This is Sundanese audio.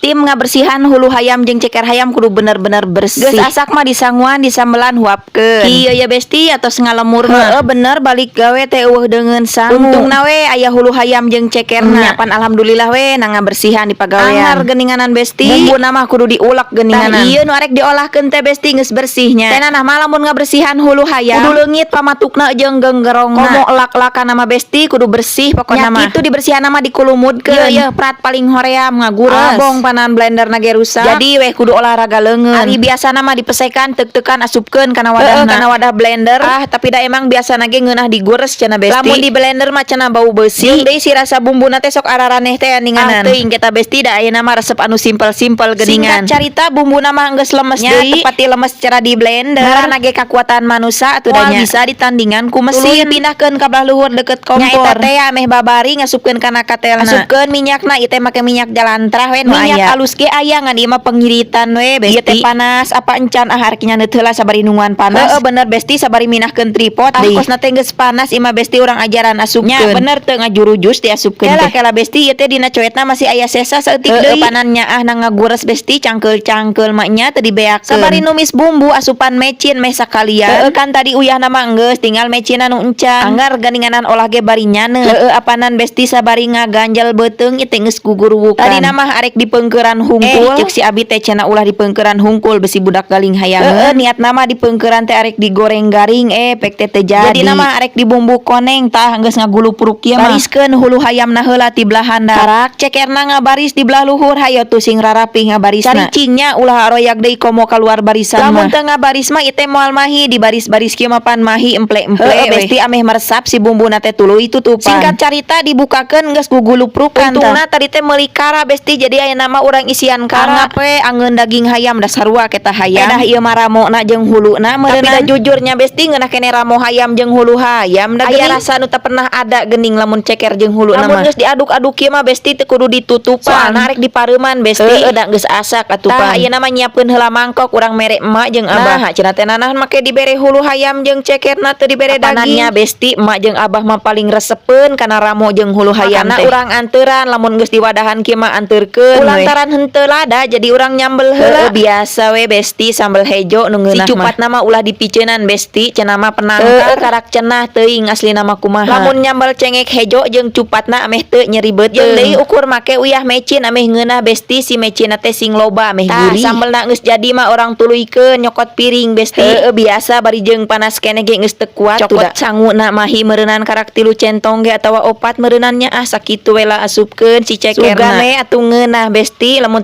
Tim ngabersihan hulu hayam jeung ceker hayam kudu bener-bener bersih. Geus asak mah disanguan, disambelan, huapkeun. Kieu ya, Besti, atos ngalemur mah. Heeh, bener, balik gawe teh euweuh deungeun sangu. Untungna we aya hulu hayam jeung cekerna. Nya pan alhamdulillah we na ngabersihan di pagawean. Anggar geuninganan, Besti. Bumbuna mah kudu diulek geuninganan. Tah, ieu nu arek diolahkeun teh, Besti, geus bersih nya. Teh nah mah lamun ngabersihan hulu hayam kudu leungit pamatukna jeung genggerongna. Komo elak-elakan nama, Besti, kudu bersih pokona mah. Kitu dibersihan mah dikulumutkeun. Ieu yeuh prat paling hoream ngagures. Abong panan blender na ge rusak. Jadi weh kudu olahraga leungeun. Ari biasana mah dipesekan, tek-tekan, asupkeun kana wadahna. Kana wadah blender. Ah, tapi da emang biasana ge ngeunah digures cenah, Besti. Lamun di blender mah cenah bau beusi. Jeung deui si rasa bumbuna teh sok araraneh teh ninganan. Ah, teuing kita, Besti, da ayeuna mah resep anu simpel-simpel geuningan. Singkat carita, bumbuna mah geus lemes deui, tepati lemes cara di blender. Ngaranna ge kakuatan manusia atuh da nya. Bisa ditandingan ku mesin. Tuluy pindahkeun ka belah luhur deket kompor. Nya eta teh ameh babari ngasupkeun kana katelna. Asupkeun minyakna, ieu teh make minyak jalantrah we nu aya. Minyak alus ge aya, ngan ieu mah pengiritan we, Besti. Ieu teh panas apa encan, ah, arek nyandeut heula sabari nungguan panas. Heeh, bener, Besti, sabari minahkeun tripod deui. Ah, kosna teh geus panas ieu mah, Besti, urang ajaran asupkeun. Nya bener teu ngajurujus diasupkeun teh. Kela, Besti, ieu teh dina coetna masih aya sesa saeutik deui. Panannya ah na ngagures, Besti, cangkeul-cangkeul mah nya teu dibeakeun. Sabari numis bumbu asupan mecin meh sakalian. Heeh, kan tadi uyahna mah geus, tinggal mecinna nu encan. Anggar ganinganan olah ge bari nyaneut. Heeh, apanan, Besti, sabari ngaganjel beuteung ieu teh geus guguruwukan. Tadina mah arek dipeungkeuran hungkul. Cek si abi teh cenah ulah dipeungkeuran hungkul, besi budak galing hayangeun. Heeh, niatna mah dipeungkeuran teh arek digoreng garing, pek teh teu jadi. Jadi mah arek dibumbu koneng, tah geus ngagulupuruk kieu mah. Bariskeun hulu hayamna heula ti belah handap. Karak cekerna ngabaris di belah luhur, hayo tuh sing rarapih ngabarisna. Caricingnya ulah aroyak deui komo kaluar barisan mah. Lamun teu ngabaris mah ieu teh moal mahi, di baris-baris kieu mah pan mahi emple-emple. Heeh, Besti, ameh meresap si bumbuna teh tuluy tutupan. Singkat carita dibukakeun geus guguluprukan. Untungna tadi teh meuli kara, Besti, jadi ayeuna mah urang isian kara. Anggap we angeun daging hayam da sarua kita hayam. Pedah ieu mah ramona jeung huluna meureunna. Tapi da jujurnya, Besti, ngeunah keneh ramo hayam jeung hulu hayam da aya rasa nu teu pernah ada geuning lamun ceker jeung huluna mah. Lamun geus diaduk-aduk kieu mah, Besti, teu kudu ditutupan. Soalna arek dipareuman, Besti. Heueuh, da geus asak atuh pan. Tah, ayeuna mah nyiapkeun heula mangkok, urang mere emak jeung abah. Nah, cenah teh nanah make dibere hulu hayam jeung cekerna teu dibere daging. Besti, emak jeung abah mah paling resepeun kana ramo jeung hulu hayam teh. Urang anteuran lamun geus diwadahan kieu mah anteurkeun we. Lantaran henteu lada jadi urang nyambel heula. Biasa we, Besti, sambel hejo nu ngeunah. Si cupatna mah ulah dipiceunan, Besti, cenah mah penangkar. Karak cenah, teuing aslina mah kumaha. Lamun nyambel cengek hejo jeung cupatna ameh teu nyeri beuteung. Jeung deui ukur make uyah mecin ameh ngeunah, Besti, si mecinna teh sing loba ameh gurih. Sambelna geus jadi mah urang tuluykeun nyokot piring, Besti. Heueuh, biasa bari jeung panas keneh ge geus teu kuat. Cokot sanguna mahi meureunan karak tilu centong ge atawa opat meureunannya, ah, sakitu we lah, asupkeun si cekerna. Sugan we atuh ngeunah, Besti, lamun